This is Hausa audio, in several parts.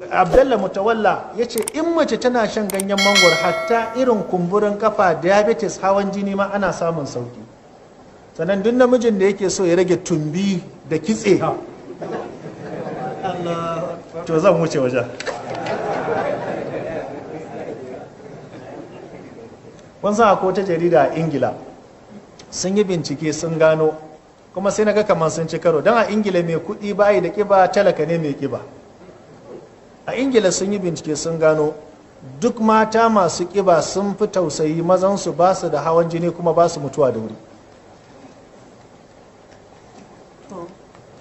Abdallah Mutawalla ya ce in mace tana shan ganyen mangwaro, hatta irin kumburin kafa, diabetes, hawan jini ma ana samun sauki. Sannan duk namijin da yake so ya rage tumbi da kitse, to zan wuce wajen. Kun san akwai wata jarida a Ingila, sun yi bincike sun gano, kuma sai na ga kamar sun ci karo, don a Ingila mai kuɗi bayi da ƙiba, talaka ne mai ƙiba. A Ingila sun yi bincike sun gano duk mata masu ƙiba sun fi tausayi mazansu, ba su da hawan jini, kuma ba su mutuwa da wuri.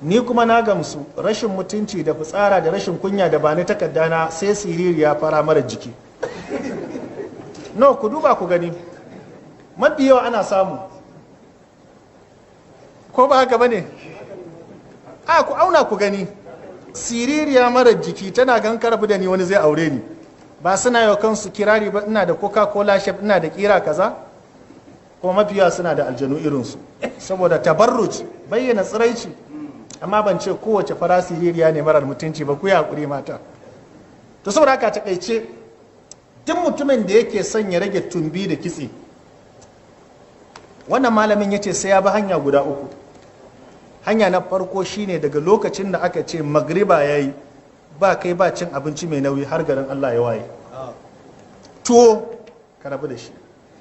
Ni kuma na gamsu, rashin mutunci da fitsara da rashin kunya da ba ni takarda na, sai siririya fara mara jiki. No, ku duba ku gani, mafi yawa ana samu, ko ba haka bane? A ku auna ku gani, siririya mara jiki tana gan karbu da ni wani zai aure ni. Ba suna yau kansu kirari ba, ina da Coca Cola shef, ina da kira kaza. Kuma mafi yawa suna da aljanu irinsu, saboda tabarruj, bayyana tsiraici. Amma ban ce kowace fara siririya ne marar mutunci ba, ku yi hakuri mata. To saboda haka, takaice, duk mutumin da yake son ya rage tumbi da kitse, wannan malamin ya ce sai ya bi hanya guda uku. Hanya na farko shine daga lokacin da aka ce magriba ya yi, ba kai ba cin abinci mai nauyi har garin Allah ya waye. Tuwo ka rabu da shi,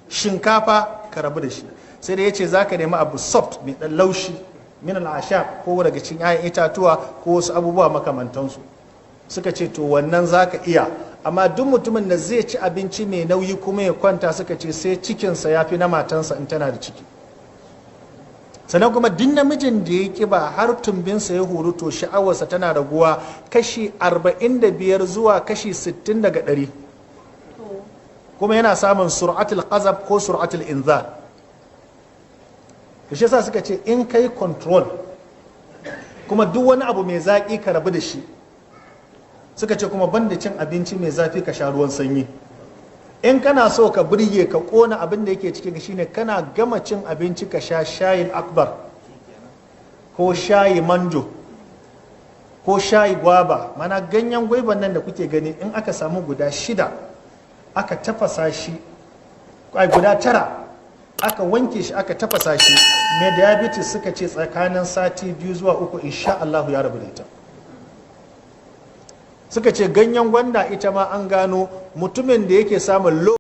shinkafa ka rabu da shi. Sai da ya ce za ka nemi abu soft, mai ɗan laushi, min al'asha, ko daga cikin 'ya'yan itatuwa ko wasu abubuwa makamantansu. Suka ce to wannan za ka iya. Amma duk mutumin da zai ci abinci mai nauyi kuma ya kwanta, suka ce sai cikinsa ya fi na matansa in tana da ciki. Sannan kuma duk namijin da ya kiba har tumbinsa ya huru, to sha'awarsa tana raguwa kashi 45 zuwa kashi 60 daga 100, kuma yana samun sur'atul qazab ko sur'atul inzal. Shi yasa suka ce in kai control, kuma duk wani abu mai zaƙi ka rabu da shi. Suka ce kuma banda cin abinci mai zafi, ka sha ruwan sanyi. In kana so ka burge, ka kona abin da yake cikin, shine kana gama cin abinci ka sha shayin akbar ko shayi manjo ko shayi gwaba. Mana ganyen gwaiban nan da kuke gani, in aka samu guda shida aka tafasa shi, ai guda tara, aka wanke shi aka tafasa shi, mai diabetes suka ce tsakanin sati 2 zuwa 3, insha Allah ya rabu da ita. Suka ce ganyen gwanda ita ma an gano mutumin da yake samun low